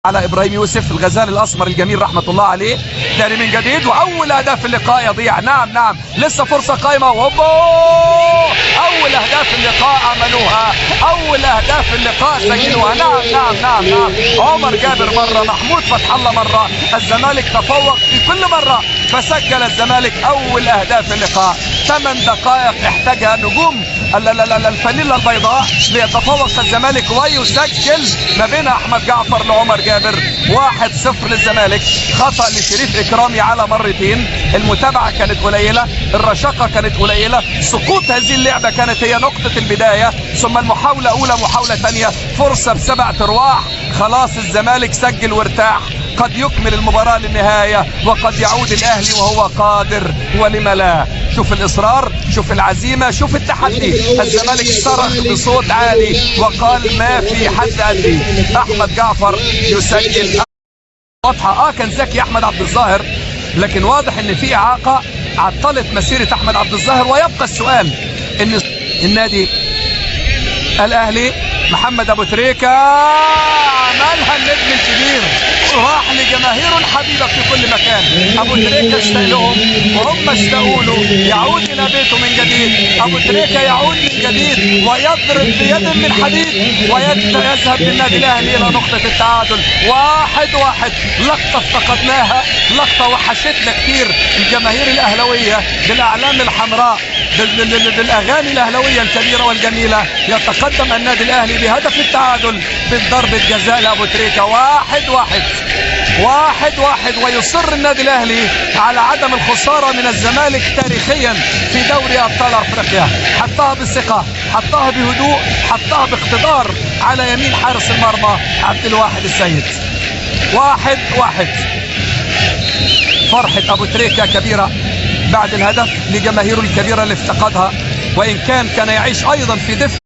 على ابراهيم يوسف الغزال الاسمر الجميل رحمه الله عليه. تاني من جديد، واول اهداف اللقاء يضيع. نعم نعم، لسه فرصة قائمة. هوبا، اول اهداف اللقاء عملوها، اول اهداف اللقاء سجلوها. نعم نعم نعم نعم، عمر جابر مرة، محمود فتح الله مرة. الزمالك تفوق في كل مرة، فسجل الزمالك اول اهداف اللقاء. 8 دقائق احتاجها نجوم الفانيلا البيضاء ليتفوق الزمالك ويسجل ما بين احمد جعفر لعمر جابر. 1-0 للزمالك. خطأ لشريف اكرامي على مرتين، المتابعة كانت قليلة، الرشاقة كانت قليلة، سقوط هذه اللعبة كانت هي نقطة البداية، ثم المحاولة اولى، محاولة ثانية، فرصة بسبعة ارواح. خلاص الزمالك سجل وارتاح، قد يكمل المباراة للنهاية وقد يعود الأهلي وهو قادر، ولم لا. شوف الإصرار، شوف العزيمة، شوف التحدي. الزمالك صرخ بصوت عالي وقال ما في حد قدي. أحمد جعفر يسجل. واضحة، كان ذكي أحمد عبد الظاهر، لكن واضح إن في إعاقة عطلت مسيرة أحمد عبد الظاهر. ويبقى السؤال إن النادي الأهلي محمد أبو تريكة عملها النجم الكبير، راح لجماهيره الحبيبة في كل مكان. أبو تريكة اشتاق لهم وهم اشتاقوا له، يعود إلى بيته من جديد. أبو تريكة يعود من جديد ويضرب بيد من حديد ويذهب بالنادي الأهلي إلى نقطة التعادل 1-1. لقطة افتقدناها، لقطة وحشتنا كتير الجماهير الأهلوية بالأعلام الحمراء، بالأغاني الأهلوية الكبيرة والجميلة. يتقدم النادي الأهلي بهدف التعادل بالضربة جزاء لأبو تريكة. 1-1، 1-1. ويصر النادي الأهلي على عدم الخسارة من الزمالك تاريخيا في دوري أبطال أفريقيا. حطها بثقة، حطها بهدوء، حطها باقتدار على يمين حارس المرمى عبد الواحد السيد. 1-1. فرحة أبو تريكة كبيرة بعد الهدف لجماهيره الكبيرة اللي افتقدها، وإن كان يعيش أيضا في دفء.